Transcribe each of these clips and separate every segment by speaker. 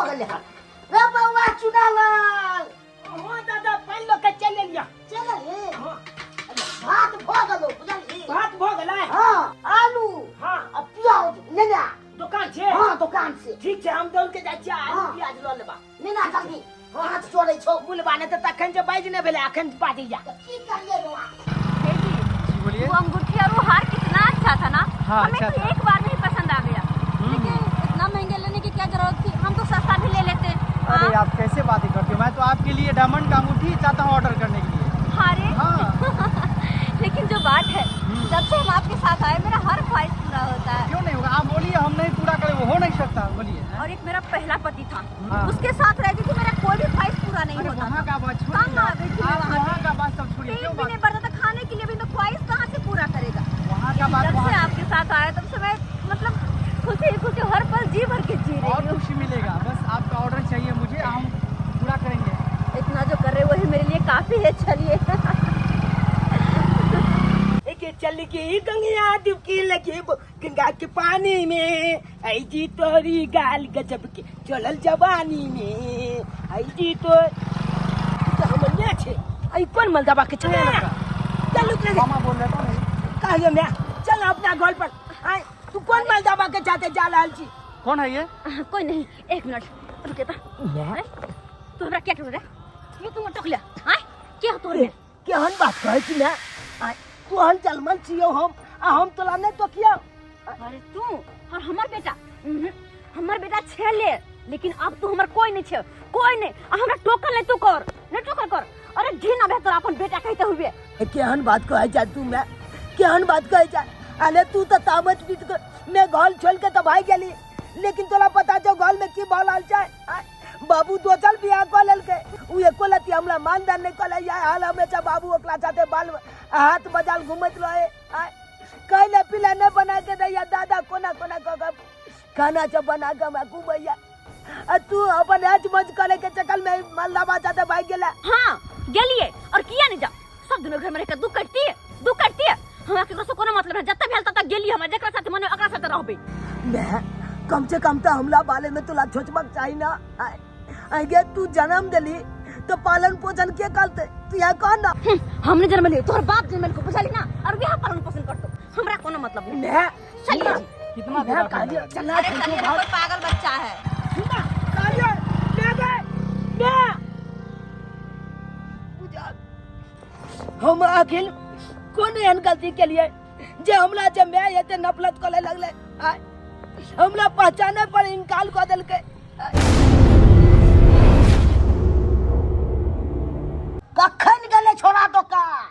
Speaker 1: गेलै हन। रे बौआ चुनालाल।
Speaker 2: हाँ दादा, पानि लऽ के चलि एलियै।
Speaker 1: चलि एलही?
Speaker 2: हाँ।
Speaker 1: भात भऽ गेलौ, बुझलही?
Speaker 2: भात भऽ गेलै।
Speaker 1: हाँ, आलू
Speaker 2: हाँ
Speaker 1: आ प्याज नेने आ।
Speaker 2: दुकान छै?
Speaker 1: हाँ, दुकान से।
Speaker 2: ठीक छै, हम दौड़ के जाइ छियै, आलू
Speaker 1: हाँ।
Speaker 2: प्याज लऽ लेबा।
Speaker 1: नेने आ जल्दी, हाथ चोरै छौ।
Speaker 2: बुलबा नहि तऽ तखन जे बाजि नहि भेलै, अखन बाजैया।
Speaker 1: तऽ की करियै बौआ?
Speaker 3: हे जी,
Speaker 4: जी बोलिए।
Speaker 3: वो अंगूठी और वो हार कितना अच्छा था ना।
Speaker 4: हाँ,
Speaker 3: हमें
Speaker 4: अच्छा
Speaker 3: तो
Speaker 4: था।
Speaker 3: एक बार में ही पसंद आ गया, लेकिन इतना महंगे लेने की क्या जरूरत थी? हम तो सस्ता भी ले लेते।
Speaker 4: अरे
Speaker 3: हाँ।
Speaker 4: आप कैसे बातें करते हो? मैं तो आपके लिए डायमंड का अंगूठी चाहता हूँ ऑर्डर करने के लिए।
Speaker 3: अरे
Speaker 4: हाँ।
Speaker 3: लेकिन जो बात है, जब से हम आपके साथ आए मेरा हर ख्वाहिश पूरा होता है।
Speaker 4: क्यों नहीं होगा? आप बोलिए, हम नहीं पूरा करें वो हो नहीं सकता, बोलिए।
Speaker 3: और एक मेरा पहला पति था,
Speaker 4: हाँ।
Speaker 3: उसके साथ रहती थी, मेरा कोई भी ख्वाहिश पूरा नहीं
Speaker 4: अरे
Speaker 3: होता
Speaker 4: वहाँ
Speaker 3: था।
Speaker 4: का बात छोड़िए।
Speaker 3: तंग आ गई थी मैं
Speaker 4: आप
Speaker 3: वहाँ
Speaker 4: वहाँ का बात सब छोड़िए।
Speaker 3: पेट
Speaker 4: क्यों
Speaker 3: भी
Speaker 4: बात
Speaker 3: नहीं भरता था, खाने के लिए भी, तो ख्वाहिश कहाँ से पूरा करेगा?
Speaker 4: वहाँ का बात
Speaker 3: जब से
Speaker 4: वहाँ
Speaker 3: आपके साथ आया तब से मैं मतलब खुशी खुशी हर पल जी भर के जी
Speaker 4: और
Speaker 3: रही हूँ।
Speaker 4: खुशी मिलेगा, बस आपका ऑर्डर चाहिए मुझे, हम पूरा करेंगे।
Speaker 3: इतना जो कर रहे हो वही मेरे लिए काफी है। चलिए।
Speaker 2: एक चल गई गंगिया डुबकी लगी गंगा के पानी में, ऐ जी तोरी गाल गजब के चलल जवानी में, ऐ जी तो तो हमर ने छे। ऐ कोन मलदबा के चले चल रुक रे।
Speaker 4: मामा बोल रहे, कौन है?
Speaker 2: कहियो मैं चल अपना घर पर आय। तू कोन मलदबा के चाहते जा रहल छी?
Speaker 4: कौन है ये?
Speaker 3: कोई नहीं, एक मिनट रुके तो।
Speaker 2: मैं
Speaker 3: तू हमरा क्या टोक रे? ये तू टोक लिया आय क्या तोर में?
Speaker 2: केहन बात कहै छी मैं? आय तू हन जलमल छियौ हम, आ हम तोला नहि टोकियौ?
Speaker 3: अरे तू और हमर बेटा, हमर बेटा छेले, लेकिन अब तू हमर कोई नहीं छे, कोई नहीं। आ हमरा टोकल नहीं तू कर, नहीं टोकल कर। अरे घिन अबे तोरा अपन बेटा कहते हुए।
Speaker 2: केहन बात कहै छै तू मैं? केहन बात कहै छै? अरे तू तऽ तामच पीट के मैं घर छोड़ के तऽ भागि गेली, लेकिन तोरा पता छौ घर में की भऽ रहल छै? आँय, बाबू दोसर बियाह कऽ लेलकै, उ एको लत्ती हमरा मानदान नहि कऽ लैया। हाल हमेशा बाबू ओकरा साथे बाल हाथ बजाल घुमैत रहे। आँय, खाइ लए पी लए नहि बना के दैया, दादा कोना कोना कऽ के खाना सब बना के हमरा घुमैया, आ तू अपन ऐश मौज करे के चक्कर में मलदाबा साथे भागि गेला।
Speaker 3: हाँ गेलिए, और किया नहीं जा, सब दुनू घर में रहकर दुख कटती है, दुख कटती है। हमरा केकरो से कोनो मतलब नहीं, जत्ता भेल तत्ता गेली, हमरा जेकरा साथे मन ओकरा साथे रहबे।
Speaker 2: मैं कम से कम तो हमला बारे में तोला सोचबाक चाही ना। आगे तू जन्म देली तो पालन पोषण के करते, तू यहाँ कह ना।
Speaker 3: हमने जन्म लियो, तोहर बाप जन्म को बुझाली ना, और बियाह पालन पोषण करतो, हमरा कोनो मतलब नहीं।
Speaker 2: मैं
Speaker 3: चलिए जी।
Speaker 4: कितना
Speaker 2: मैं
Speaker 4: देर?
Speaker 2: कहलियो चलना।
Speaker 3: अरे चलिए ना, कोई पागल बच्चा है।
Speaker 2: सुना, कहलियो मैं गए मैं बुझा। हम आखिर कोन एहन गलती के लिए जे हमरा जे मैं एते नफरत करे लगले? आय, हमरा पहचाने पर इनकार कऽ देलकै।
Speaker 1: कखन गेलै छोड़ा दोकान,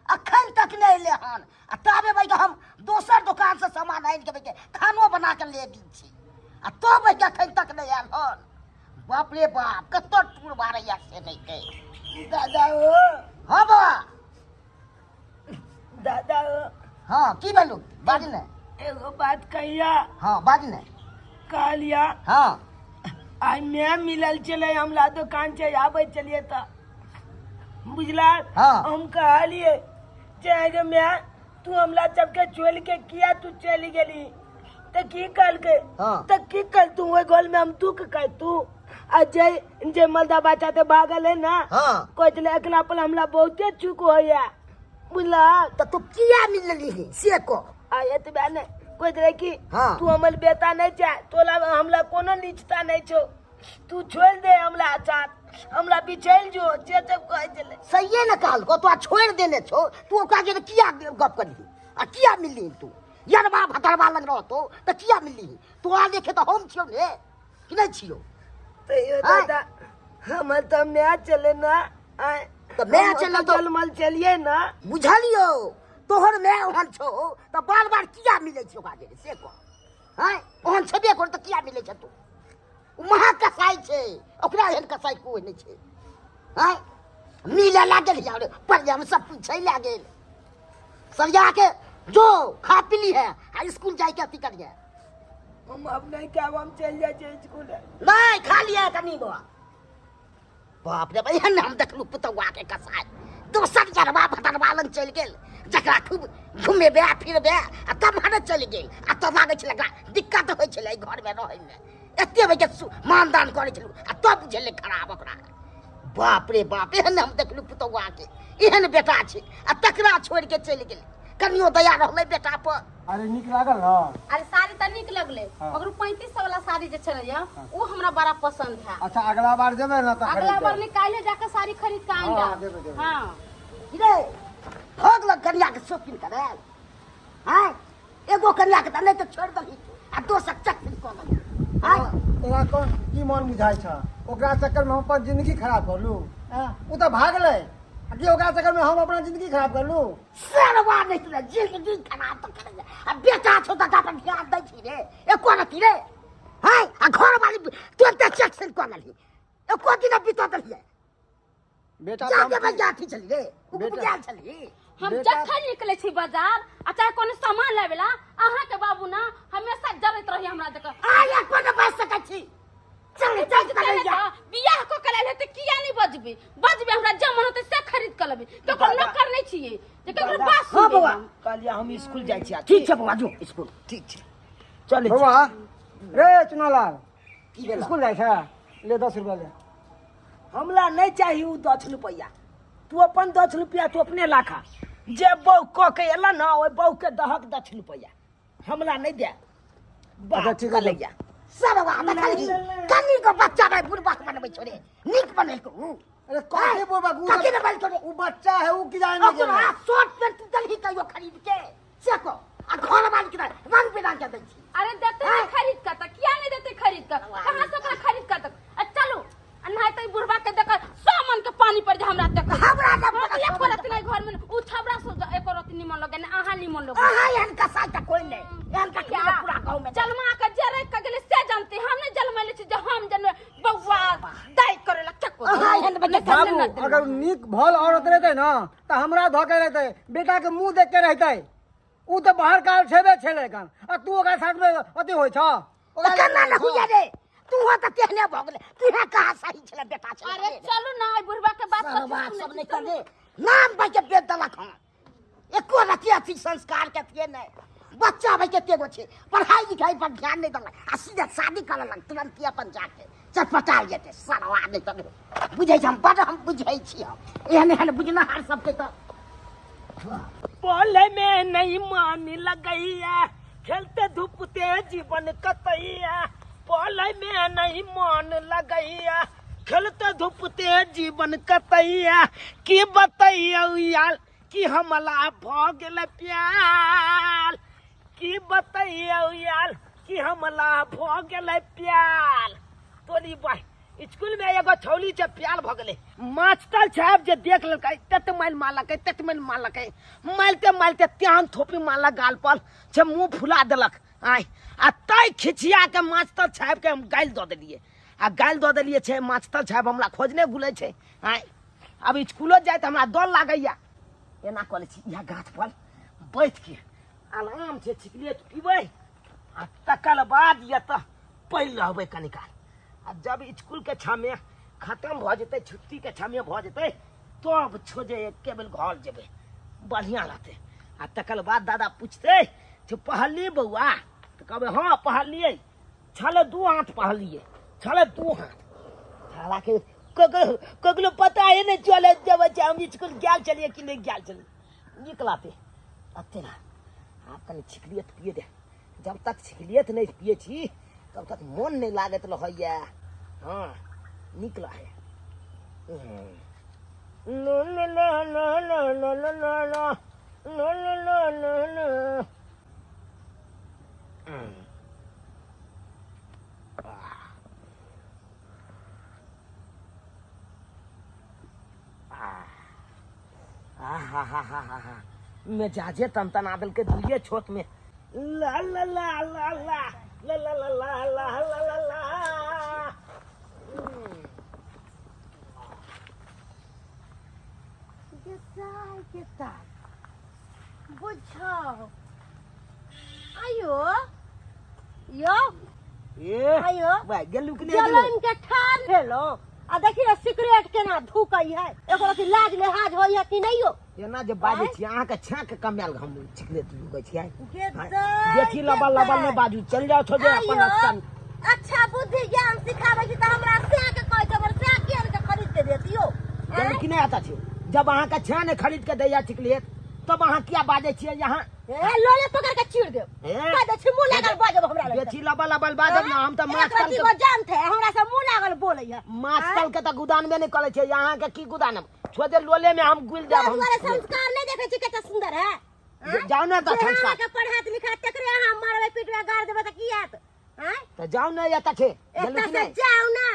Speaker 1: अखन तक नहि एलै हन, आ ताबे बैठ हम दोसर दोकान से सामान आनि के बैठ खानो बना के ले गेल छी, आ तो बैठ अखन तक नहि आयल हन। बाप रे बाप, कतऽ टूर मारैया से नहि के।
Speaker 2: दादा ओ।
Speaker 1: हाँ बाबा।
Speaker 2: दादा ओ।
Speaker 1: हाँ, की भेलौ? बाज ने।
Speaker 2: एगो बात कहिया?
Speaker 1: हाँ, बाज ने।
Speaker 2: कहलिया।
Speaker 1: हाँ।
Speaker 2: आइ मैं मिलल छलै हमरा दोकान से आबै छलियै तऽ बुझला।
Speaker 1: हाँ।
Speaker 2: हम कहलियै जे गे मैं, तू हमरा सबके छोड़ के किया तू चलि गेली? तऽ की कहलकै?
Speaker 1: हाँ।
Speaker 2: तऽ की कह तू ओहि गोल में हम दुख कह तू, आ जे जे मलदा बच्चा ते भागल है ना।
Speaker 1: हाँ।
Speaker 2: कहै छलै एकला पर हमरा बहुते चूक होइया, बुझला?
Speaker 1: तऽ तू किया मिलली से कह।
Speaker 2: आ एतबे नहि, कहैत रहे कि
Speaker 1: हाँ।
Speaker 2: तू हमर बेटा नहीं चाह, तोला हमरा कोनो नीचता नहीं छौ, तू छोड़ दे हमरा साथ, हमरा बिछैल जो, जे सब कहै छलै।
Speaker 1: सहिए ने कहलको, तोरा छोड़ि देने छौ, तू ओकरा जे किया गप करली आ किया मिलली? तू यरबा भतरबा लग रहतो तऽ किया मिलली? तोरा देखे तऽ हम छियौ ने कि नहि छियौ?
Speaker 2: तैयो
Speaker 1: आँय?
Speaker 2: दादा, हमर तऽ माय चले ना। आँय,
Speaker 1: तऽ माय
Speaker 2: हम
Speaker 1: चले
Speaker 2: ओतऽ जलमल चलिए ना।
Speaker 1: बुझलियौ, तोहर माय ओहन छौ तऽ बार बार किया मिलै छै ओकरा जे से कह। आँय, ओहन छेबे कर तऽ किया मिलै छै तू? ओ महा कसाई छै, ओकरा एहन कसाई कोइ नहि छै। आँय, मिले लागल यार पर सब पूछै लागल। सरिया के जो खा पी ली है आ स्कूल जाय के अथी करिए।
Speaker 2: हम अब नहीं खाब, हम चलि जाइ छियै स्कूल।
Speaker 1: नहीं खा लिया कनी बौआ। बाप रे, एहन हम देखलू पुतौआ के कसाई दोसर जरबा भतरबा लग चलि गेल। जकरा खूब घुमेबे आ फिरबे आ तब हरे चलि गेल आ तब लागै छलै एकरा दिक्कत होइ छलै घरमे रहैमे एते बजे मानदान करै छलहुँ आ तब बुझेलै खराब ओकरा। बाप रे बाप, एहन हम देखलहुँ पुतौआके, एहन बेटा छै आ तकरा छोड़ि के चलि गेलै। कनियो दया रहलै बेटा पर।
Speaker 4: अरे नीक लागल ना?
Speaker 5: अरे साड़ी तऽ नीक लगलै।
Speaker 4: हाँ।
Speaker 5: मगर 3500 वाला साड़ी जे छलै या ओ हमरा बड़ा पसंद है।
Speaker 4: अच्छा अगला बार जेबै ना तऽ
Speaker 5: अगला
Speaker 4: खरीद
Speaker 5: बार
Speaker 4: देब।
Speaker 5: नहीं, काल्हे जाके साड़ी खरीद के आन।
Speaker 4: हाँ, देबै, देबै।
Speaker 5: हाँ
Speaker 1: रे भऽ गेलक कनिया के शॉपिंग करे हैं, एगो कनिया के तऽ नहि तऽ छोड़ि देलही आ दोसर चक्कर कऽ देलही हैं।
Speaker 4: तोरा कोन की मन बुझाइ छ? ओकरा चक्कर में हम अपन जिंदगी खराब कर लू? आँ? ओ तऽ भागलै आ की ओकरा चक्कर में हम अपना जिंदगी खराब कर लू?
Speaker 1: सरवा नहि तोरा जिंदगी खराब तऽ करै आ बेटा छौ तकरा पर ध्यान दै छी रे एको रति रे हैं? आ घरवाली तुरंते चेक सेन कऽ लेलही, एको दिन बितऽ देलियै।
Speaker 4: बेटा
Speaker 1: जाके भैया अथी छली रे
Speaker 4: बेटा।
Speaker 1: उपजाल छली।
Speaker 5: हम
Speaker 4: बेटा-
Speaker 5: जखन निकले छी बाजार आ चाहे कोनो सामान लाबेला, अहाँ के बाबू ना हमेशा जरैत रही हमरा जगह।
Speaker 1: आ एको ने बच सकै छी, चल चल कन्हैया।
Speaker 5: बियाह क के लायल हेतै किया नहीं बजबे? बजबे, हमरा जे मन होतै से खरीद के लेबै। केकरो नौकर नहीं छियै जे केकरो बात
Speaker 2: हाँ
Speaker 5: सुनबै
Speaker 2: बौआ
Speaker 5: हम।
Speaker 2: कहलियै हम स्कूल जाइ छी।
Speaker 1: ठीक छै बौआ, जो स्कूल।
Speaker 2: ठीक छै, चलै छी।
Speaker 4: बौआ रे चुनालाल,
Speaker 1: की भेल?
Speaker 4: स्कूल जाइ छै? ले 10 रुपया ले।
Speaker 2: हमरा नहीं चाहिए उ 10 रुपया, तू अपन 10 रुपया तू अपने लाखा। जे बहू कऽ के एला ना ओहि बहू के दहक 10 रुपया, हमरा नहीं दे।
Speaker 4: अच्छा, ठीक है।
Speaker 2: लैया
Speaker 1: सरवा देखलही कनी को बच्चा रे बुढ़बा बनबै छो रे, नीक बनेलको उ।
Speaker 4: अरे कथी बुढ़बा? उ
Speaker 1: कथी ने बनेलको रे?
Speaker 4: उ बच्चा है, उ की जाने
Speaker 1: ओकरा
Speaker 4: गेलै।
Speaker 1: शर्ट पैंट देलही कहियो खरीद के से को आ घर वाली के रंग बिरंग के दै छी।
Speaker 5: अरे देते नहीं खरीद के त किया नहीं देते खरीद के? कहां से ओकरा खरीद के त? आ चलू, आ नहीं त ई बुढ़बा के देख 100 मन के पानी पड़ जा हमरा देख।
Speaker 1: हमरा न
Speaker 5: हम एको रति नहीं घर में उ छबरा से एको रति निमन लगे ने अहाँ निमन लगे।
Speaker 1: अहाँ एहन कसाई त कोई नहीं, एहन का
Speaker 5: किया?
Speaker 1: पूरा गांव में
Speaker 5: जलमा के जरे के गेले से जानते, हम नहीं जलमैले छी जे हम जन बौआ दाई करेला चक्को।
Speaker 1: अहाँ एहन बच्चा
Speaker 4: बाबू अगर नीक भल औरत रहते ना तऽ हमरा धऽ के रहते, बेटा के मुंह देख के रहते। उ तऽ बाहर काल छेबे छेलै कन आ तू ओकरा साथ में अथी होइ छ।
Speaker 1: तऽ केना ने हुइया रे, तू हो तऽ तेहने भऽ गेलै, तू हे कहाँ सही छलै बेटा छलै।
Speaker 5: अरे चलू ना, ई बुढ़बा के बात
Speaker 1: सरवा
Speaker 5: कथी
Speaker 1: सब
Speaker 5: सुनै
Speaker 1: नहि
Speaker 5: छी, चलू।
Speaker 1: करले नाम भाई के बेच देलक हन, एको रति अथी संस्कार के अथिए नहि। बच्चा भाई के एगो छै, पढ़ाई लिखाई पर ध्यान नहि देलक आ सीधा शादी कर लेलक तुरंत ही अपन जाके चटपटाल जेतै। सरवा नहि तऽ बुझै छै हम बड, हम बुझै छी हम एहन एहन बुझनहार सबके तऽ
Speaker 2: बोले में नहीं मान लगैया, खेलते धूपते जीवन कतैया। बोले में नहीं मान लगैया, खेलते धूपते जीवन कतैया। की बतैया यार कि हमला भ गेल प्यार, की बतैया यार कि हमला भ गेल प्यार। तोरी बाय स्कूल में एगो छौली छै, प्यार भ गेलै। मास्टर साहब जे देख लेलकै तत मारि मारलकै, तत मारि मारलकै, मारिते मारिते तेहन थोपी मारलक गाल पर से मुँह फुला देलक। आय आ तै खिचिया के मास्टर साहब के हम गालि दऽ देलियै आ गालि दऽ देलियै छै। मास्टर साहब हमरा खोजने घुलै छै। आय आब स्कूलो जाइत हमरा डर लागैया। एना कऽ लै छी, इएह गाछ पर बैठ के आराम से सिगरेट पीबै आ तकर बाद यऽ तऽ पढ़ि रहबै कनी काल। आ जब स्कूल के छामे खत्म भऽ जेतै, छुट्टी के छामे भऽ जेतै, तब छोजे एके बेर घर जेबै, बढ़िआँ रहतै। आ तकर बाद दादा पुछतै जे पढ़लियै बौआ? तऽ कहबै हँ पढ़लियै, छलै 2 हाथ पढ़लियै, छलै 2 हाथ। हालाँकि ककरो पता ही नहि चलै देबै छै हम स्कूल गेल छलियै कि नहि गेल छलियै। नीक लागतै अते ना। आब कनि छिकलियत पिए दे, जब तक छिकलियत नहि पिए छी तब तक मोन नहि लागैत रहैया। हँ नीक रहै। लो लो लो लो लो लो लो लो लो लो लो लो लो लो। आ हा हा हा हा हा, मिजाजे तनतना देलकै दुइये छोट में। ला ला ला ला ला ला ला ला ला ला ला ला ला।
Speaker 5: बुझाओ आयो यो
Speaker 2: ए
Speaker 5: आयो
Speaker 2: भाई गेलू कि नहि गेलू?
Speaker 5: जलम के ठान भेलो
Speaker 1: आ देखी ने सिगरेट केना धूकै है एको रति लाज लिहाज होइ है कि नहीं हो
Speaker 2: एना जे बाजै छी अहाँके छाँक कमायल हम सिगरेट लुकै छियै
Speaker 1: गे
Speaker 2: बेसी लबल लबल नहि बाजू चलि जाउ छोड़े अपन
Speaker 1: आइयो,
Speaker 2: स्थान
Speaker 1: अच्छा बुद्धि ज्ञान सिखाबै छी तऽ हमरा सएह के कहै छै हमर सएह के आनि के खरीद के देतियो
Speaker 2: जब कि नहि आता छै जब अहाँके छाँ नहि खरीद के दैया सिगरेट तब अहाँ किया बाजै छियै यहाँ
Speaker 1: ए लोले पकड़ के चीर देब
Speaker 2: ए,
Speaker 1: कह दे छी मुंह लागल बाजब हमरा लग
Speaker 2: बेसी लबल लबल बाजब ने हम तऽ माछ तल के
Speaker 1: जानते है हमरा से मुंह लागल बोलै है
Speaker 2: माछ तल के तऽ गोदानमे नहि करै छै अहाँके की गोदान छोड़े लोले में हम गुल जाब
Speaker 1: तोरा
Speaker 2: हम
Speaker 1: दुआरे संस्कार नहीं देखे छी कते सुंदर है
Speaker 2: जे- जाउ ने तऽ
Speaker 1: जे
Speaker 2: संस्कार
Speaker 1: अहाँके पढ़ात लिखात तकरे अहाँ मारबै पिटबै गाड़ देबै तऽ की हैत आँय
Speaker 2: तऽ जाउ ने एतऽ छै
Speaker 1: एतऽ से जाउ ना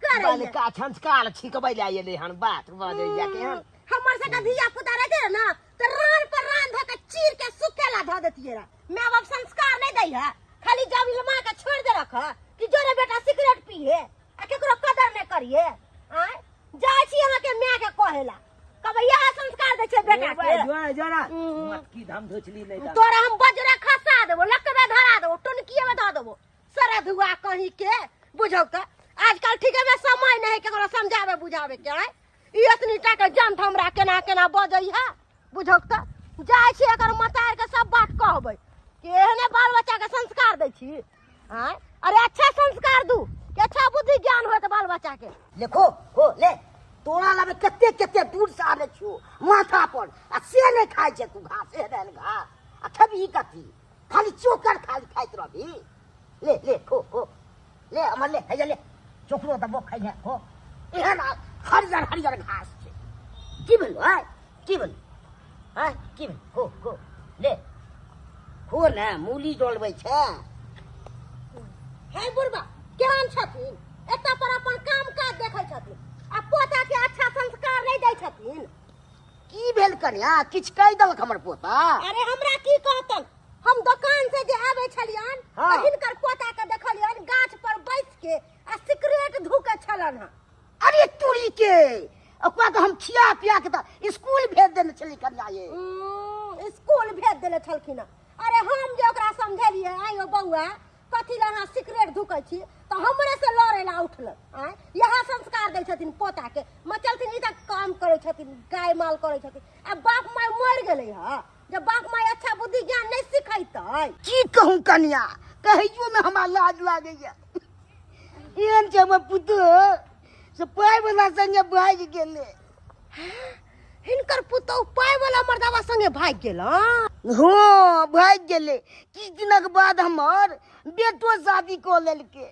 Speaker 1: करै
Speaker 2: बालिका संस्कार छिकबै लए एलै हन बात बजैया के हन
Speaker 1: हमर सबके धिया पुता रहते रहे ना तऽ रान पर रान धऽ के चीर के सुखेला धऽ देतियै रहे माय बाप संस्कार नहीं दै है खाली जब माँ के छोड़ दे रख कि जोरे बेटा सिगरेट पीहे आ केकरो कदर नहीं करिए आँय जाइ छी अहाँके माय के कहेला कहबै इएह संस्कार दै छै बेटा के
Speaker 2: जो जो ना मटकी धाम धोचली नहीं तऽ
Speaker 1: तोरा हम बजरा खसा देबो लकबे धरा देबो टुनकिए में धऽ देबो सरधुआ कहीं के बुझौ तऽ आजकल ठीके में समय नहीं है केकरो समझावे बुझावे के आँय ई एतनी टा के जंत हमरा केना केना बजै है बुझौ तऽ जाइ छी एकर मतार के सब बात कहबै कि एहने बाल बच्चा के संस्कार दै छी आँय अरे अच्छा संस्कार दू कि अच्छा बुद्धि ज्ञान होत बाल बच्चा के
Speaker 2: देखो हो ले तोरा लगे कते कते दूर से आबै छियो माथा पर आ से नहि खाइ छै तू घास एहन घास आ खेबही कथी खाली चोकर खाली खाइत रहबही ले ले खो खो ले अमर ले हैया ले चोकरो दबो खाइहे खो एहन हरियर हरियर घास छै की भेलो आय की भेलो आय की भेलो खो खो ले खो ने मूली डोलबै छै
Speaker 1: हे बुढ़बा केहन छथिन एतऽ पर अपन काम काज देखै छथिन आ पोता के अच्छा संस्कार नहि दै छथिन
Speaker 2: की भेल कन्या किछु कहि देलक हमर पोता
Speaker 1: अरे हमरा की कहतन हम दोकान से जे आबै छलियन तऽ हिनकर पोता के देखलियन गाछ पर बैस के आ सिगरेट धूके छलन हँ
Speaker 2: अरे तुरी के ओकरा तऽ हम खिया पिया के तऽ स्कूल भेज देने छली कन्या ये
Speaker 1: स्कूल भेज देने छलखिन हँ अरे हम जे ओकरा समझेलियै आइयो बौआ कथी लए अहाँ सिगरेट धुकै छी तऽ हमरे से लड़े ला उठल आँय इएह संस्कार दै छथिन पोता के मचलथिन ई तऽ काम करै छथिन गाय माल करै छथिन आ बाप माय मरि गेलै हँ जब बाप माय अच्छा बुद्धि ज्ञान नहि सिखेतै
Speaker 2: की कहूँ कन्या कहैयो में हमरा लाज लागैया एहन छै हमर पुतोह से पाइ वाला संगे भागि गेलै
Speaker 1: हिनकर पुतोह पाइ वाला मर्दावा संगे भागि गेल हँ
Speaker 2: हँ भागि गेलै किछु दिनक बाद हमर बेटो शादी कऽ लेलकै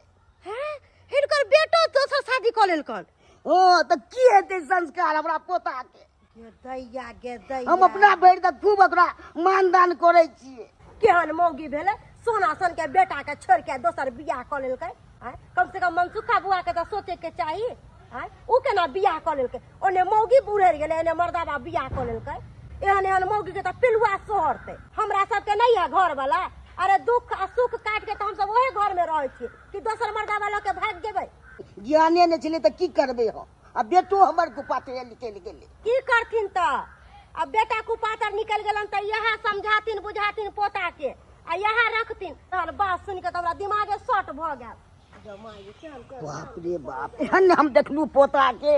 Speaker 1: हैं हिनकर बेटो दोसर शादी कऽ लेलकन
Speaker 2: हँ तऽ की हेतै संस्कार हमरा पोताके
Speaker 1: गे दैया गे दैया
Speaker 2: हम अपना भरि तऽ खूब ओकरा मानदान करै छियै
Speaker 1: केहन मौगी भेलै सोना सन के बेटा के छोड़ के दोसर बियाह कऽ लेलकै आँय कम से कम मनसुखा बुआ के तऽ सोचे के चाही आँय उ केना बियाह कऽ लेलकै ओने मौगी बुढ़ेर गेलै एने मर्दाबा बियाह कऽ लेलकै एहन एहन मौगी के तऽ पिलुआ सोहरतै हमरा सबके नहि है घर वाला अरे दुख आ सुख काटि के तऽ हमसब ओहे घर में रहै छियै कि दोसर मर्दाबा लऽ के भागि जेबै
Speaker 2: ज्ञाने नहि छलै तऽ की करबै हम आ बेटो हमर कुपात्र निकलि गेलै
Speaker 1: की करथिन तऽ अब बेटा कुपात्र निकलि गेलन तऽ इएह समझाथिन बुझाथिन पोता के आ इएह रखथिन तहन बात सुनि कऽ तऽ हमरा दिमागे शॉर्ट भऽ गेल
Speaker 2: बाप रे बाप एहन हम देखलू पोता के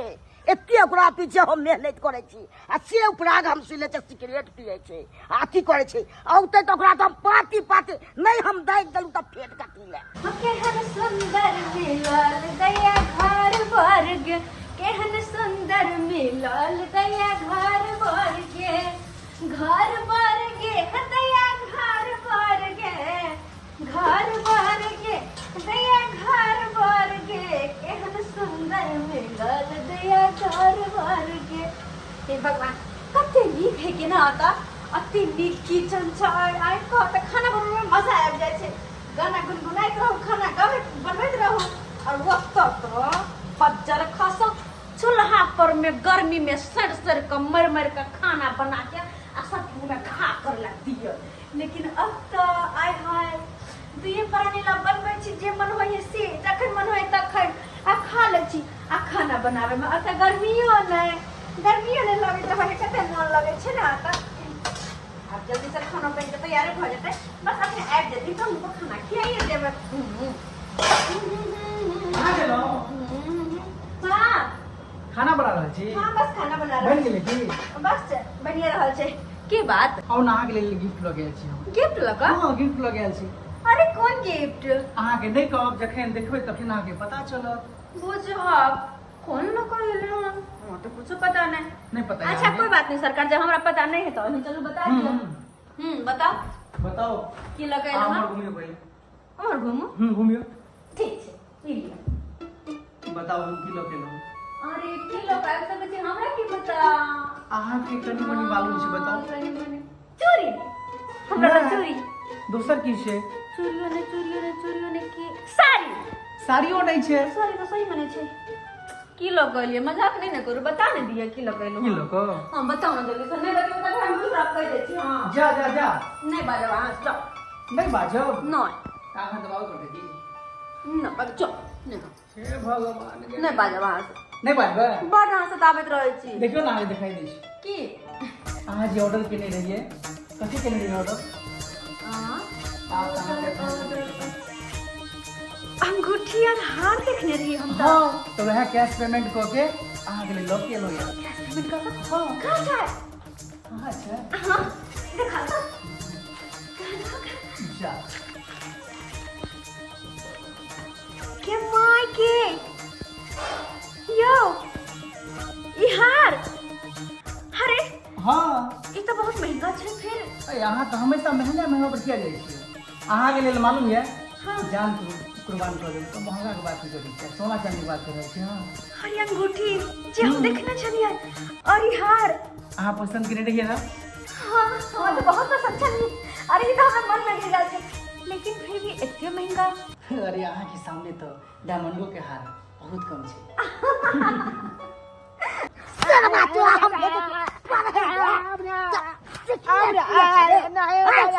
Speaker 2: एते ओकरा पीछे हम मेहनत करै छी आ से उपराग हम सुनै छै सिगरेट पियै छै आ अथी करै छै औतै तऽ ओकरा तऽ हम पाती पाती नहि हम दागि देलहुँ तऽ फेट कथी लए
Speaker 5: केहन सुंदर मिलल दैया घर वर्ग केहन सुंदर मिलल दैया घर वर्ग घर वर्ग दैया घर वर्ग घर वर्ग दैया घर वर्ग केहन सुंदर मिलल दैया घर वर्ग हे भगवान कते नीक है के ना आता अति नीक किचन छै आइ कह तऽ खाना बनबैमे मजा आबि जाइ छै गाना गुनगुनाइत रहू खाना गाबैत बनबैत रहू आओर ओतऽ तऽ बज्जर खसौ चूल्हा पर में गर्मी में सड़ सड़ कऽ मरि मरि कऽ खाना बना के आ सब मुँह में खा कर ला दिअ लेकिन अब तऽ आय हाय दुइये प्राणी ला बनबै छी जे मन होइए से जखन मन होइए तखन आ खा लै छी आ खाना बनाबैमे अतऽ गर्मियो नहि गर्मियो नहि लगैत रहै कते मन लगै छै ने तऽ आब जल्दी से खाना बनि के तैयारे भऽ जेतै बस अपने आबि जेतै तऽ हुनको खाना खियाइए देबै
Speaker 4: कहाँ गेलहुँ
Speaker 5: हाँ।
Speaker 4: खाना बना रहल छी?
Speaker 5: हाँ, बस खाना बना
Speaker 4: बनि
Speaker 5: रहल।
Speaker 4: गेलै की?
Speaker 5: बस बनिए रहल छै। की बात?
Speaker 4: आउ ने, अहाँके लेल गिफ्ट लऽ गेल छी हम।
Speaker 5: गिफ्ट लऽ कऽ?
Speaker 4: हँ, गिफ्ट लऽ गेल छी।
Speaker 5: अरे, कोन गिफ्ट?
Speaker 4: अहाँके नहि कहब, जखन देखबै तखन अहाँके पता चलत।
Speaker 5: बुझब कोन लऽ कऽ एलै हन, हमरा तऽ कुछो पता नहीं।
Speaker 4: नहि पता है
Speaker 5: अच्छा,
Speaker 4: अहाँके?
Speaker 5: कोई बात नहीं सरकार, जब हमरा पता नहीं है तो अहीं चलू बता दिअ। बताओ।
Speaker 4: बताओ।
Speaker 5: की लऽ कऽ
Speaker 4: अहाँ
Speaker 5: एलहुँ
Speaker 4: उम्हर
Speaker 5: हन?
Speaker 4: घुमियौ पहिले।
Speaker 5: उम्हर घुमू?
Speaker 4: घुमियौ।
Speaker 5: ठीक छै, ई लिअ।
Speaker 4: बताउ, हम की लऽ के एलहुँ?
Speaker 5: अरे, की लऽ कऽ आबि सकै छी, हमरा की पता?
Speaker 4: अहाँके कनि मनि मालूम छै, बताउ।
Speaker 5: कनि मनि चूड़ी, हमरा लग चूड़ी।
Speaker 4: दोसर की छै?
Speaker 5: चूड़ियो ने, चूड़ियो ने, चूड़ियो ने, की साड़ी?
Speaker 4: साड़ियो नहि छै।
Speaker 5: साड़ी तऽ सही मने छै। की लऽ कऽ एलियै? मजाक नहि ने करू, बता ने दिअ की लऽ कऽ एलहुँ।
Speaker 4: की लऽ कऽ?
Speaker 5: हाँ, बताउ ने जल्दी से, नहि बतेबै तऽ हम दूसरा कहि दै छी। हाँ।
Speaker 4: जा जा जा।
Speaker 5: नहि बाजब अहाँ, चल।
Speaker 4: नहि बाजब?
Speaker 5: नहि।
Speaker 4: अहाँ दबाव कर की?
Speaker 5: नहि बाजब, चल नहि।
Speaker 4: हे भगवान!
Speaker 5: नहि बाजब अहाँ से।
Speaker 4: नहि बाजबै?
Speaker 5: बड अहाँ सताबैत रहै छी।
Speaker 4: देखियौ ने, अहाँके देखाई दै छै।
Speaker 5: की?
Speaker 4: अहाँ जे ऑर्डर केने रहियै, कथी केने रहियै ऑर्डर?
Speaker 5: हाँ?
Speaker 4: आब अहाँके
Speaker 5: अंगूठी और हार देखने रहियै हम तऽ।
Speaker 4: हाँ, तऽ वएह कैश पेमेंट कऽ के अहाँके लेल लऽ के एलहुँ यऽ।
Speaker 5: कैश पेमेंट कऽ कऽ?
Speaker 4: हाँ।
Speaker 5: कहाँ छै?
Speaker 4: कहाँ छै?
Speaker 5: हाँ, देखा तऽ।
Speaker 4: जा।
Speaker 5: के my के, यौ, ई हार, अरे!
Speaker 4: हाँ।
Speaker 5: ई तऽ बहुत महंगा छै फिर।
Speaker 4: अरे, अहाँ तऽ हमेशा महंगा महंगा पर किया जाइ छियै? अहाँके लेल मालूम यऽ,
Speaker 5: हाँ।
Speaker 4: जान कुर्बान कऽ देब तऽ महंगा के बात की करै छियै? सोना चांदी के बात कर रहल छी। हाँ।
Speaker 5: अरे, अंगूठी जे हम देखने छलियै और ई हार।
Speaker 4: अहाँ पसंद केने रहियै ने?
Speaker 5: हाँ, हमरा तऽ बहुत पसंद छल। अरे, ई तऽ हमरा मन में गेल छै, लेकिन फिर भी एते महंगा?
Speaker 4: अरे, अहाँके सामने तऽ डायमंडो के हार बहुत कम छै।
Speaker 1: सरवा तोरा हम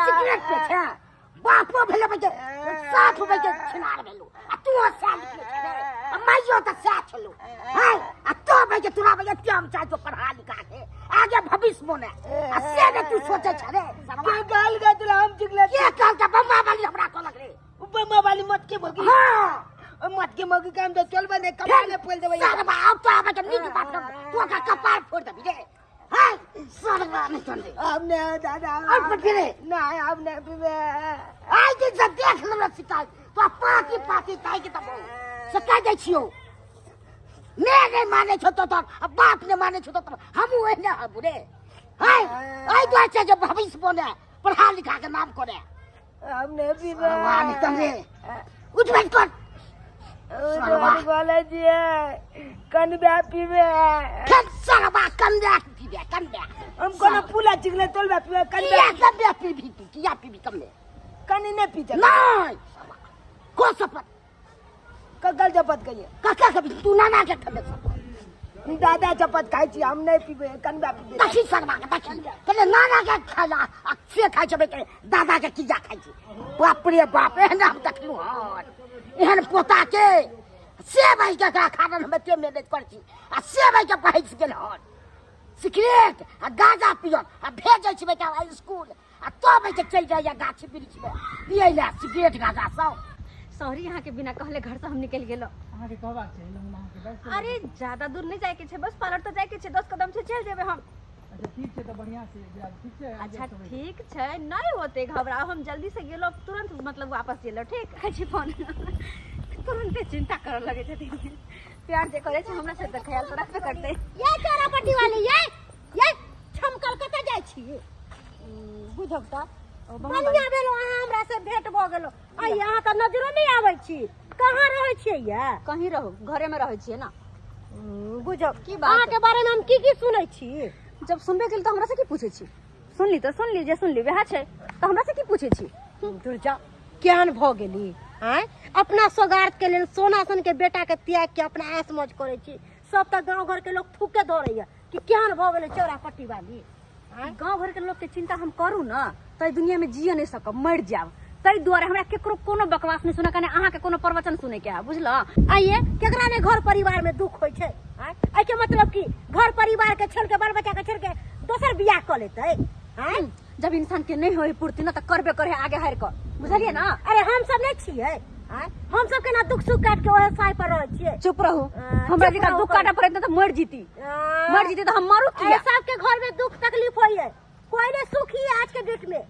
Speaker 1: सिगरेट पे छै, बापो भेलै बजे साफ बजे छिनार भेलु आ तू सैह निकलै छै आ माइयो तऽ सैह छलु है आ तो बजे तोरा बजे हम चाहे तो पढ़ा लिखा के आगे भविष्य बने आ से ने तू सोचे छै रे सरवा।
Speaker 2: के गाल गा तुला हम चिकले?
Speaker 1: के कहल के बम्मा वाली हमरा कहलक रे।
Speaker 2: बम्मा वाली मत के मगी।
Speaker 1: हाँ।
Speaker 2: मत के मगी काम तो चलबे नहीं, कपाले फोड़ देबै।
Speaker 1: सरवा, आब तो आबे के नीक बात कर, तू ओकरा कपार फोड़ देबी रे है सरवा, नहीं सुन रे।
Speaker 2: हम नहीं दादा।
Speaker 1: और पर फिरे।
Speaker 2: नहीं, हम नहीं पीबे।
Speaker 1: आइ दिन से देख लेबै शिकायत तो पाती पाती ताहि के तब से कहि दै छियौ, मैं नहीं माने छौ तो तोर आ बाप नहीं माने छौ तो तोर हमहूँ एहने हबू रे है। एहि दुआरे छै जे भविष्य बने, पढ़ा लिखा के नाम करे।
Speaker 2: हम नहीं पीबे।
Speaker 1: सरवा निकल रे, उठ बैठ कर सरवा।
Speaker 2: बोले छियै कनबा पीबे।
Speaker 1: फेर सरवा कन्या पीबे, कन्या।
Speaker 2: हम कोनो पुला चिकले तोलबा पीबे कनबा?
Speaker 1: किया कन्या पीबी तू? किया पीबी कन्या?
Speaker 2: कनी नहीं पीते।
Speaker 1: नहीं, सरवा को शपथ?
Speaker 2: ककल जपत कहिए?
Speaker 1: कका के तू नाना के ठंडे शपथ।
Speaker 2: दादा चपत खाइ छी, हम नहीं पीबे, कनबा पीबे।
Speaker 1: देखी सरवा के, देखी पहिले नाना के खाइ आ से खाइ छै बेटे, दादा के किया खाइ छै? बाप रे बाप, एहन हम देखलहुँ हन एहन पोता के? से भाई के एकरा खानन हम एते मेहनत करै छी आ से भाई के बहस गेल हन, सिगरेट आ गांजा पियत आ भेजै छी बेटा स्कूल आ तो भाई के चलि जाइए गाछी वृक्षमे पियै लए सिगरेट गांजा सब।
Speaker 3: सॉरी, यहाँ के बिना कहले घर से हम निकल गेलो।
Speaker 4: अहाँके कहबाक चाही ने, हम अहाँके बैस
Speaker 3: अरे, ज्यादा दूर नहीं जाए के छै, बस पार्लर तो जाए के छै, 10 कदम से चल जेबे हम।
Speaker 4: अच्छा, ठीक छै, तऽ बढ़िआँ से जायब, ठीक छै?
Speaker 3: अच्छा, ठीक छै, नहीं होते घबराओ, हम जल्दी से गेलो, तुरंत मतलब वापस गेलो। ठीक रखै छी फोन। तुरंते चिंता करऽ लगे छथिन। प्यार जे करे छै हमरा से तऽ ख्याल तऽ रखबे करतै।
Speaker 1: ये चोरा पट्टी वाली, ये ये छमकल कतऽ जाइ छी? बुझब तऽ बढ़िआँ भेलो अहाँ हमरा से भेंट भऽ गेलो। आ अहाँ तऽ नजरो नहि आबै छी, कहाँ रहै छियै ये?
Speaker 3: कहीं रहू, घरे में रहै छियै ना।
Speaker 1: बुझब
Speaker 3: की बात?
Speaker 1: अहाँके बारे में हम की की सुनै छी।
Speaker 3: जब सुनबे केली तऽ हमरा से की पूछै छी? सुनली तऽ सुनली, जे सुनली वएह छै, तऽ हमरा से की पूछै छी?
Speaker 1: दुर्जा, केहन भऽ गेली आँय? अपना सोगार्थ के लेल सोना सन के बेटा के त्याग के अपना ऐश मौज करै छी। सब तऽ गाँव घर के लोग थूके धरैया कि केहन भऽ गेलै चौरा पट्टी वाली।
Speaker 3: गाँव घर के लोग के चिंता हम करू न तऽ एहि दुनिया में जिए नहीं सकब, मर जाब। ताहि दुआरे हमरा केकरो कोनो बकवास नहीं सुनऽ के, अहाँके कोनो प्रवचन सुनै के है, बुझल?
Speaker 1: आइए केकरा ने घर परिवार में दुख होइ छै आँय? एहिके मतलब कि घर परिवार के छोड़ के, बाल बच्चा के छोड़ के दोसर बियाह कऽ लेतै आँय?
Speaker 3: जब इंसान के नहीं होई पूर्ति न तऽ करबे करे आगे हारि कऽ, बुझलियै ना?
Speaker 1: अरे, हम सब नहीं छियै
Speaker 6: आँय हम सब केना दुख सुख काटि के ओहे साय पर रहै छियै।
Speaker 3: चुप रहू,
Speaker 6: हाँ,
Speaker 3: हमरा
Speaker 6: चुप
Speaker 3: जेकरा
Speaker 6: रहू
Speaker 3: दुख
Speaker 6: करू।
Speaker 3: काटऽ पड़ैत तऽ मरि जीती, मरि जीती तऽ हम मरू
Speaker 6: अरे
Speaker 3: किया?
Speaker 6: सबके घर में दुख तकलीफ होइए, कोई नहीं सुखी है आज के डेट में।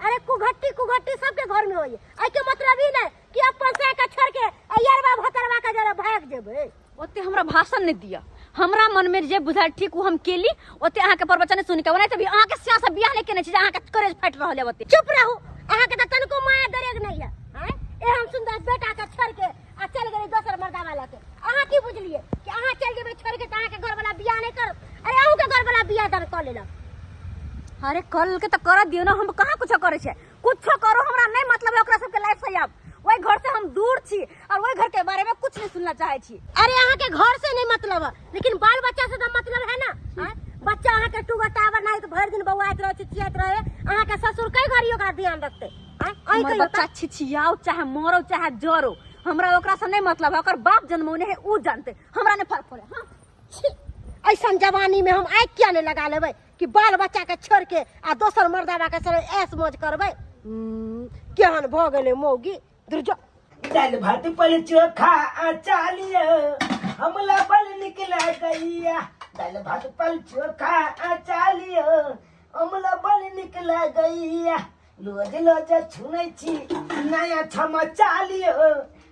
Speaker 6: अरे कुघट्टी कुघट्टी सबके घर में होइए, एहि के मतलब ई नहीं कि अपन से के छोड़ के अयरवा भतरवा के जरा भाग जेबै।
Speaker 3: ओते हमरा भाषण नहीं दिया, हमरा मन में जे बुझायल ठीक ओ हम केली। ओते अहाँके प्रवचन नहीं सुनि के ओनाहिते भी अहाँके सिया से बियाह नहीं केने छी जे अहाँके करेज फाटि रहल है ओते।
Speaker 6: चुप रहू, अहाँके तऽ तनिको माया दरेग नहीं है। आँय एहन सुंदर बेटा के छोड़ के आ चल गेलै दोसर मर्दावा लऽ के। अहाँ की बुझलियै कि अहाँ चलि जेबै छोड़ के तऽ अहाँके घरवाला बियाह नहीं करत? अरे अहूँके घरवाला बियाह दान कऽ लेलक।
Speaker 3: अरे कर लेलकै तऽ करऽ दियौ ने, हम कहाँ कुछो करै छियै? कुछो करो हमरा नहीं मतलब है ओकरा सबके लाइफ से। आब ओहि घर से हम दूर छी और ओहि घर के बारे में कुछ नहीं सुनना चाहे छी।
Speaker 6: अरे अहाँ के घर से नहीं मतलब है, लेकिन बाल बच्चा से तो मतलब है ना। आँय? बच्चा अहाँ के टूगर टावर नहीं तो भरि दिन बौआइत रहे, चिचियाइत रहे, अहाँ के ससुर कई घड़ी ओकरा ध्यान रखते? आँय? अहीं
Speaker 3: हमर
Speaker 6: कहियौ
Speaker 3: बच्चा
Speaker 6: तऽ।
Speaker 3: छिछियाओ चाहे मरो चाहे जरो, हमरा ओकरा से नहीं मतलब है। ओकर बाप जन्मौने है उ जानते, हमरा नहीं फर्क पड़े। हाँ।
Speaker 6: छी, ऐसन जवानी में हम आगि किया नहीं लगा लेबै कि बाल बच्चा के छोड़ के आ दोसर मर्दाबा के संगे ऐश मौज करबै? केहन भऽ गेलै मौगी दुर्जो।
Speaker 2: दाल भात पर चोखा अचालियो हमला बल निकला गैया, दाल भात पर चोखा अचालियो हमला बल निकला गैया, रोज रोज छुनै छी नया छमा चालियो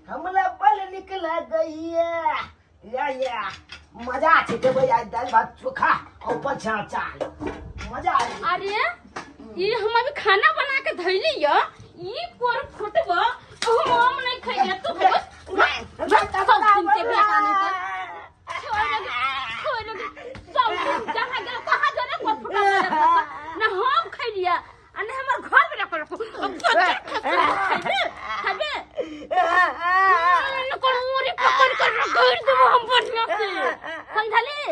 Speaker 2: हमला बल निकला गैया। या या मजा छै देबै आइ दालि भात चोखा आ ऊपर छै अचार, मजा आबि गेल।
Speaker 5: अरे ई हम अभी खाना बना के धैली य, ई कोर फुटब हम आम नहीं खैले तू खैबो। सब दिन के बेटा नहीं कर छोड़ लगे, छोड़ लगे। सब दिन जहाँ गेल कहाँ जरे कोर फुटब ना हम खैलिया आ ना हमर घर में रखल रखो। खैबे खैबे न कर मोरी पकड़ कर रगड़ देबो हम बढ़िया से, समझली?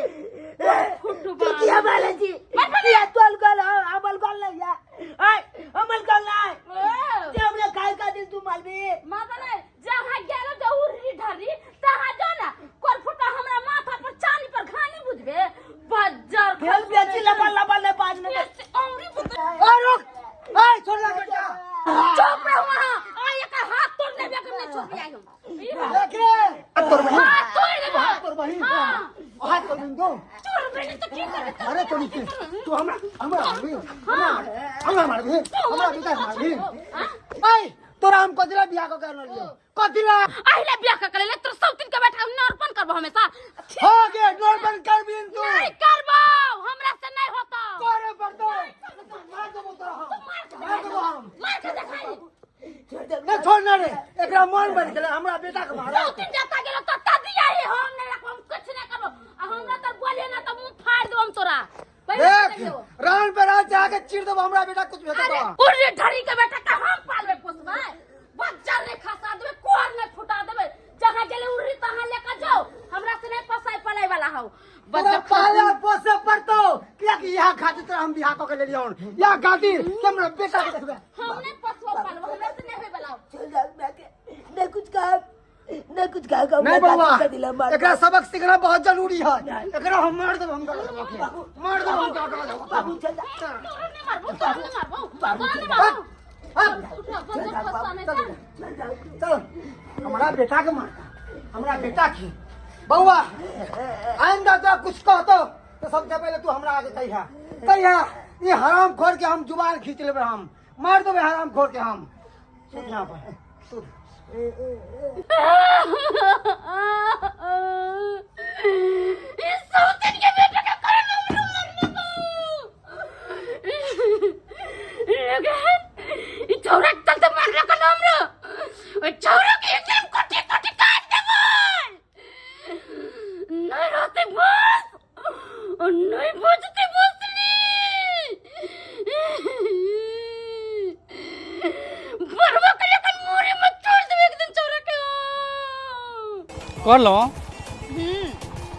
Speaker 2: तू किया बोले छी? किया तोल गल हमल गल नहीं या ओए हमल गल नहीं ते हमरा खाय का दिल तू मालबी
Speaker 5: माँ बोले जहाँ गेलो जो उर्री ढर्री तहाँ जो ना कोर फुटा हमरा माथा पर चांदी पर घानी बुझबे बज्जर।
Speaker 2: फेल बेची लबा लबा ले बाज में
Speaker 5: औरी बुझबे।
Speaker 4: ओए रुक, ओए छोड़ ना बेटा।
Speaker 5: चुप रहो वहाँ, आ एक हाथ तोड़ देबे के नहीं चुप आई हम।
Speaker 4: देख रे हाथ तोड़ बहिन,
Speaker 5: हाथ तोड़ देबो।
Speaker 4: हाथ तोड़ बहिन, हाथ तोड़ बहिन दो।
Speaker 5: तोड़ बहिन तो की करबे?
Speaker 4: अरे तोड़ी के तू हमरा हमरा मारबी, हमरा मारबी, हमरा बेटा मारबी। ओए तोरा हम कथिला बियाह क के आनलियौ? कथिला
Speaker 5: अहिले बियाह क के ले तोर सब दिन के बैठा नरपन करबो हमेशा।
Speaker 4: हो गे नरपन करबी तू?
Speaker 5: नहीं करबो, हमरा से नहीं होतो।
Speaker 4: करे पड़तो, मार देबो तोरा हम, मार देबो हम।
Speaker 5: मार के देखाई।
Speaker 4: नहीं छोड़ ना रे, एकरा मन बन गेलै हमरा बेटा के मारा।
Speaker 5: सब दिन जाता गेलो तत्ता दिया ही हम नहीं रखबो, हम कुछ नहीं करबो। आ हमरा तर बोले ना त मुंह फाड़ देबो हम तोरा।
Speaker 4: देख रान पे रान जाके चीर देबो हमरा बेटा कुछ भेटो।
Speaker 5: अरे उर्रे ढरी के बेटा का हम पालबे पोसबै? बच्चा नहीं खसा देबे, कोर नहीं फुटा देबे। जहाँ गेले उर्री तहाँ लेके जाओ, हमरा से नहीं पोसाई पलाई वाला हौ।
Speaker 4: तोरा पाले और पोसे पड़तो, कियाकि यहाँ खातिर तोरा हम बियाह क के लेलियौन, यहाँ खातिर कि हमरा बेटा के देखबे।
Speaker 5: हम नहीं पोसबो पालबो, हमरा से नहीं होय वाला हौ।
Speaker 2: चल जा मैं के नहीं कुछ कहा, नहीं कुछ कहा।
Speaker 4: नहीं बउआ, एकरा सबक सीखना बहुत जरूरी है। एकरा हम मार देब, हम मार देब, हम
Speaker 2: बाबू चल जा।
Speaker 5: तोरा नहीं मारबो, तोरा नहीं मारबो, तोरा नहीं मारबो। उठा, बज्जर खसा नहीं चल।
Speaker 4: चल हमरा बेटा के मारता, हमरा बेटा की। बउआ आइंदा तो कुछ कहतो तो सबसे पहले तू हमरा आगे कहिया कहिया। ये हराम खोर के हम जुबान खींच लेबे, हम मार देबे हराम खोर के हम। सुन यहाँ पर सुन।
Speaker 5: इस सौतन के बेटे का कारण हमरा मरने को लेकिन ई छौरा के चलते मार रखल हमरा। ओइ छौरा के एकदम कटी कटी काट देबै। नहीं रहते बस और नहीं बचते बसली बरवा के लेकिन मोरे में छोड़ देबे एक दिन छौरा के।
Speaker 7: कहलहुँ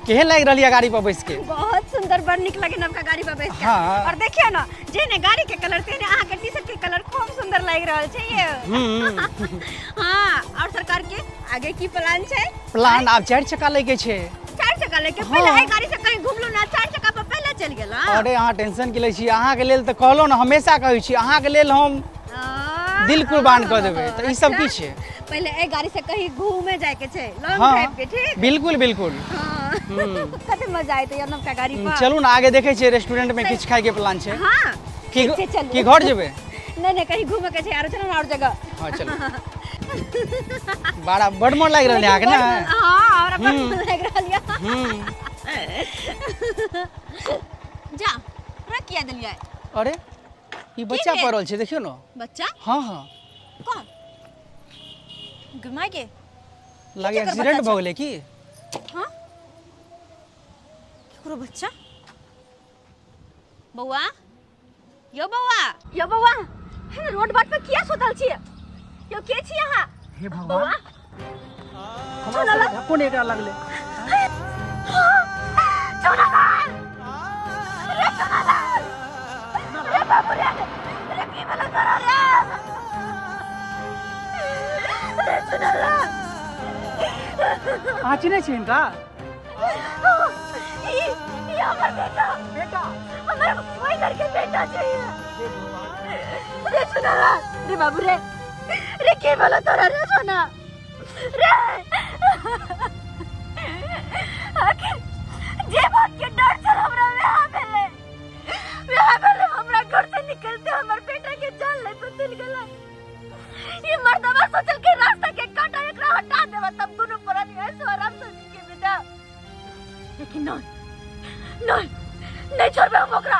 Speaker 7: केहन लागि रहल यऽ गाड़ी पर बैस के?
Speaker 3: बहुत सुंदर, बड़ नीक लगे नवका गाड़ी पर बैस के।
Speaker 7: हाँ।
Speaker 3: और देखियो ना जेने गाड़ी के कलर तेने अहाँ के टी-शर्ट के कलर खूब सुंदर लागि रहल छै ये। हाँ, और सरकार के आगे की प्लान छै?
Speaker 7: प्लान आब 4 चक्का लै के छै।
Speaker 3: 4 चक्का लै के?
Speaker 7: हाँ।
Speaker 3: पहले एहि गाड़ी से कहीं घुमलू ना, 4 चक्का पर पहले चलि गेल।
Speaker 7: अरे अहाँ टेंशन की लै छी? अहाँके लेल तऽ कहलहुँ ने, हमेशा कहै छी अहाँके लेल हम दिल कुर्बान कऽ देबै तऽ ई सब की छै?
Speaker 5: पहिले एहि गाड़ी से कहीं घूमे जाए के छै, लॉन्ग
Speaker 7: हाँ
Speaker 5: ड्राइव के, ठीक?
Speaker 7: बिल्कुल बिल्कुल।
Speaker 5: हाँ।
Speaker 7: हम्म।
Speaker 5: कते मजा आयते यार नवका गाड़ी पर।
Speaker 7: चलू ने आगे देखै छियै, रेस्टोरेंट में किछु खाय के प्लान छै।
Speaker 5: हाँ
Speaker 7: की
Speaker 5: ठीक छै, चलू।
Speaker 7: की घर जेबै?
Speaker 5: नहीं नहीं, कहीं घूमे के छै आरो, चलो ना और जगह।
Speaker 7: हाँ चलू। बड़ा बड़ मोन लागि रहल है अहाँके ने?
Speaker 5: हाँ, हमरा बड़ मन लागि रहल यऽ।
Speaker 7: हम्म।
Speaker 5: जा रख किया देलियै?
Speaker 7: अरे ई बच्चा
Speaker 5: भेल?
Speaker 7: पड़ल छै, देखियौ ने।
Speaker 5: बच्चा?
Speaker 7: हाँ हाँ।
Speaker 5: कौन घुमा के
Speaker 7: लागे
Speaker 5: केकर
Speaker 7: एक्सीडेंट
Speaker 5: बच्चा
Speaker 7: भऽ गेलै की?
Speaker 5: हाँ, केकरो बच्चा? बौआ, यो बौआ, यो बौआ, हे रोड बाट पर किया सुतल छियै यो? के छी अहाँ?
Speaker 7: हे
Speaker 5: बौआ
Speaker 7: भगवान, हमरा सबके धक्को नहि एकरा लगलै।
Speaker 5: चुनालाल, रे चुनालाल, रे बाबू रे, रे की भेलो तोरा रे? रे चुनालाल।
Speaker 7: अहाँ चिन्है छियै हिनका?
Speaker 5: ई ई हमर बेटा,
Speaker 7: बेटा
Speaker 5: हमर ओहि घर के बेटा चाहिए। रे चुनालाल, रे बाबू रे, रे की भेलो तोरा रे सोना रे? आखिर जे बात के डर छल हमरा वएह भेलै, वएह भेलै। हमरा घर से निकलते हमर बेटा के जान ले तो चल गेलै। ई मर्दवा सोचल के रास्ता के कांटा एकरा हटा देवा, तब दुनू प्राणी ऐसो आराम से जिंदगी बिता, लेकिन नहीं नहीं नहीं, छोड़बे हम ओकरा,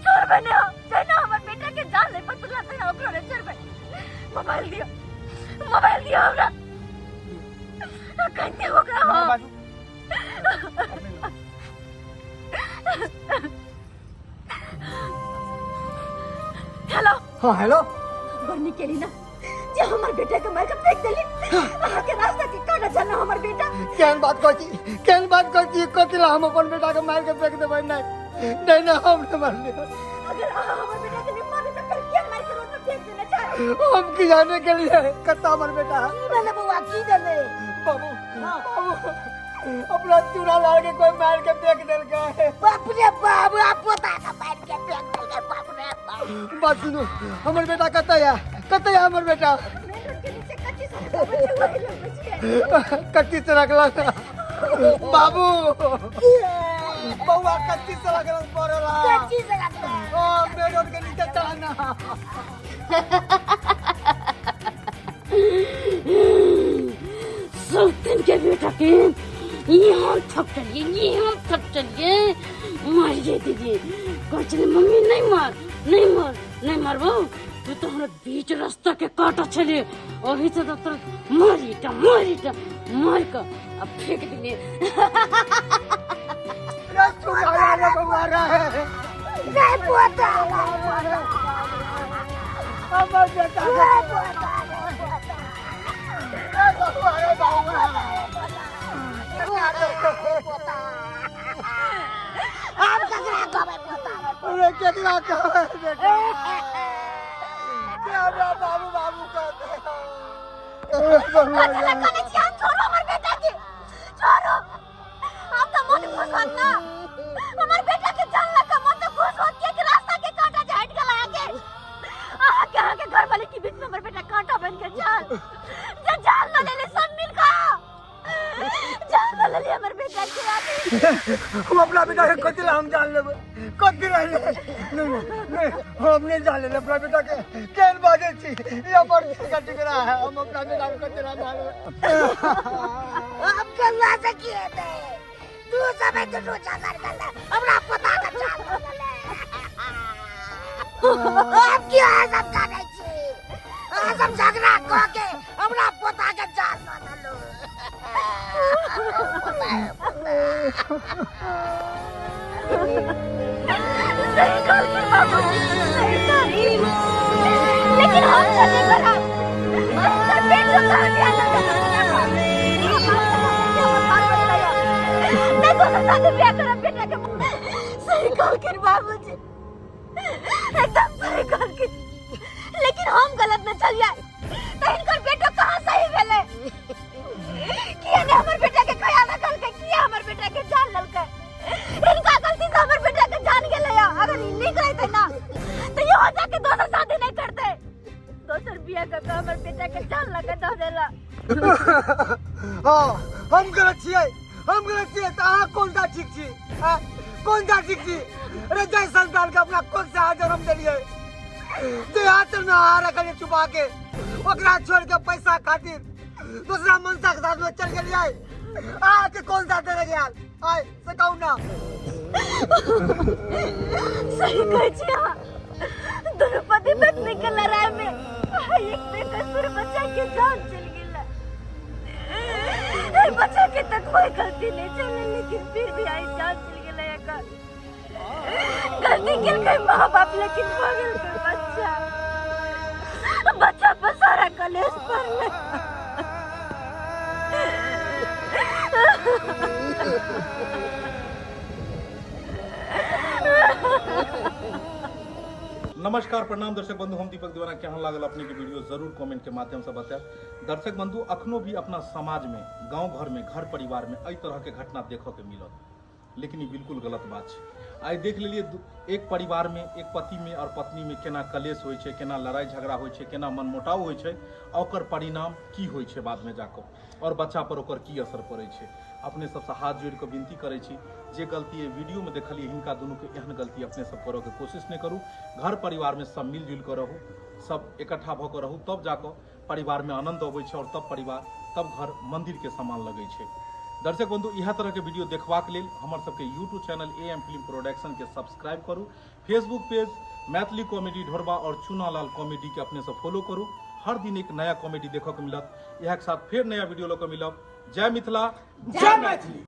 Speaker 5: छोड़बे नहीं हम। जहिना हमर बेटा के जान ले पर तुला तहिना ओकरो नहीं छोड़बे। मोबाइल दियो, मोबाइल दियो हमरा, कहते ओकरा हम।
Speaker 7: बाजू।
Speaker 5: हेलो।
Speaker 4: हाँ हेलो।
Speaker 5: बरनी केली ना जे हमर बेटा के मार के फेंक देली? अहाँ के रास्ता के काटा चलना हमर बेटा।
Speaker 4: केहन बात कहै छी, केहन बात कहै छी? कथी ला हम अपन बेटा के मारि के फेंक देबै? नहीं नहीं नहीं, हम नहीं मारलियै।
Speaker 5: अगर अहाँ हमर बेटा के नहीं मारले तऽ फिर के मार के रोड पर फेंक देने छै?
Speaker 4: हम की जाने के लिए कत्ता हमर बेटा है।
Speaker 1: की भेलै बौआ, की भेलै?
Speaker 4: बाबू, बाबू, अपना चूड़ा लाल के कोई मार के फेंक देलकै।
Speaker 1: बाप रे बाप, आ पोता के मारि के फेंक देलकै, बाप रे बाप।
Speaker 4: बात सुनू, हमर बेटा कतऽ यऽ, कतऽ यऽ हमर बेटा?
Speaker 5: मेन रोड के नीचे कच्ची सड़क आबै छै, ओहि लग छै।
Speaker 4: कच्ची सड़क लग? बाबू, बौआ कच्ची सड़क लग पड़ल।
Speaker 1: कच्ची सड़क लग।
Speaker 4: ओ मेन रोड के नीचे चलाना।
Speaker 3: सौतन के बेटा के ये हम थक चलिए, ये हम थक चलिए, मारिए दीजिए। कहै छलै मम्मी नहीं मार, नहीं मार, नहीं मारबो तू तो हमरा बीच रास्ता के काटा छले, ओही से तो तोर मारीटा मारीटा मार के आ फेंक दिलिए।
Speaker 4: रे चूड़ा लाल बौआ रे।
Speaker 1: रे पोता, रे पोता,
Speaker 4: हमर बेटा
Speaker 1: रे पोता, रे पोता,
Speaker 4: रे बौआ, रे बौआ।
Speaker 1: रे पोता। आब ककरा कहबै पोता रे पोता?
Speaker 4: रे केकरा कहबै बेटा के हमरा बाबू बाबू कहते?
Speaker 5: कथी लए कनै छी हम? छोड़ू हमर बेटा के, छोड़ू। आब तऽ मन खुश होत ना हमर बेटा के जान लऽ कऽ? मन तऽ खुश होत के कि रास्ता के कांटा जे हटि गेल अहाँके, अहाँके, अहाँके घरवाली के बीच में हमर बेटा कांटा बनि के छल, जे जान लऽ लेले। सब मिल कऽ जान लऽ लेली हमर बेटा के आखिर।
Speaker 4: हम अपना बेटा के कथी ला हम जान लेबै? कथी ला? नहीं नहीं, हम नहीं जान लेबै अपना बेटा के। केहन बाजै छी? ई हमर दिल का टुकड़ा है। हम अपना बेटा के कथी ला जान लेबै?
Speaker 1: आब कल्ला से की हेतै? तू सब दुनू झगड़ गेलै, हमरा पोता के जान लऽ लेलै। आब की अहाँ सब जानै छी? अहाँ सब झगड़ा कऽ के हमरा पोता के जान लऽ लेलहुँ।
Speaker 5: सही कहलखिन बाबूजी, सही कहलखिन, लेकिन हम तऽ नहि करब। हुनकर बेटो कहाँ ध्यान रखब? नहि दोसर शादी बियाह करब बेटा के। सही कहलखिन बाबूजी, एकदम सही कहलखिन, लेकिन हम गलत न चलिए तऽ हिनकर बेटो कहाँ सही भेलै? किया ने हमर बेटा के ख्याल रखलकै? किया हमर बेटा के जान लेलकै? हिनका गलती से हमर बेटा के जान गेलै। अगर ई नीक रहतै ना तऽ इहो जाके दोसर शादी नहीं करतै, दोसर बियाह कऽ कऽ हमर बेटा के जान लगा दऽ देला।
Speaker 4: हाँ, हम गलत छियै, हम गलत छियै तऽ अहाँ कोन सा ठीक छी? आँय? कोन सा ठीक छी? अरे जय संतान के अपना कोन से अहाँ जन्म देलियै, जे आंचल में अहाँ रखलियै छुपा के, ओकरा छोड़ के पैसा खातिर दूसरा मनसा के साथ में चल गेलियै। अहाँके कोन सा देने गेल आय से कहू ना।
Speaker 5: सही कहै छी अहाँ, दुनू पति पत्नी के लड़ाई में एक बेकसूर बच्चा के जान चल गेल। बच्चा के तक कोई गलती नहीं चले, लेकिन फिर भी आई जान चल गेल। एकर गलती केलकै माँ बाप, लेकिन भऽ गेल बच्चा, बच्चा पर सारा कलेश पड़लै।
Speaker 8: नमस्कार, प्रणाम दर्शक बंधु, हम दीपक दीवाना। केहन लागल अपने के वीडियो जरूर कमेंट के माध्यम से बतायब। दर्शक बंधु, अखनो भी अपना समाज में, गांव घर में, घर परिवार में एहि तरह के घटना देखऽ के मिलत, लेकिन ई बिल्कुल गलत बात छै। आइ देख लेलिए एक परिवार में, एक पति में और पत्नी में केना कलेश होइ छै, केना लड़ाई झगड़ा होइ छै, केना मनमुटाव होइ छै, आ ओकर परिणाम की होइ छै बाद में जाकऽ, और बच्चा पर ओकर की असर पड़ै छै। अपने सबसँ हाथ जोड़ि कऽ विनती करै छी, जे गलती एहि वीडियो में देखलिए हिनका दुनू के, एहन गलती अपने सब करऽ के कोशिश नहि करू। घर परिवार में सब मिलजुलि कऽ रहू, सब इकट्ठा भऽ कऽ रहू, तब जाकऽ परिवार में आनंद अबै छै और तब परिवार, तब घर मंदिर के समान लगै छै। दर्शक बंधु, इएह तरह के वीडियो देखबाक लेल हमर सबके YouTube channel A M film production के सब्सक्राइब करू, फेसबुक पेज मैथिली कॉमेडी ढोरबा और चूनालाल कॉमेडी के अपने सब फॉलो करू। हर दिन एक नया कॉमेडी देखऽ के मिलत। इएह के साथ फेर नया वीडियो लऽ कऽ मिलब। जय मिथिला,
Speaker 4: जय मैथिली।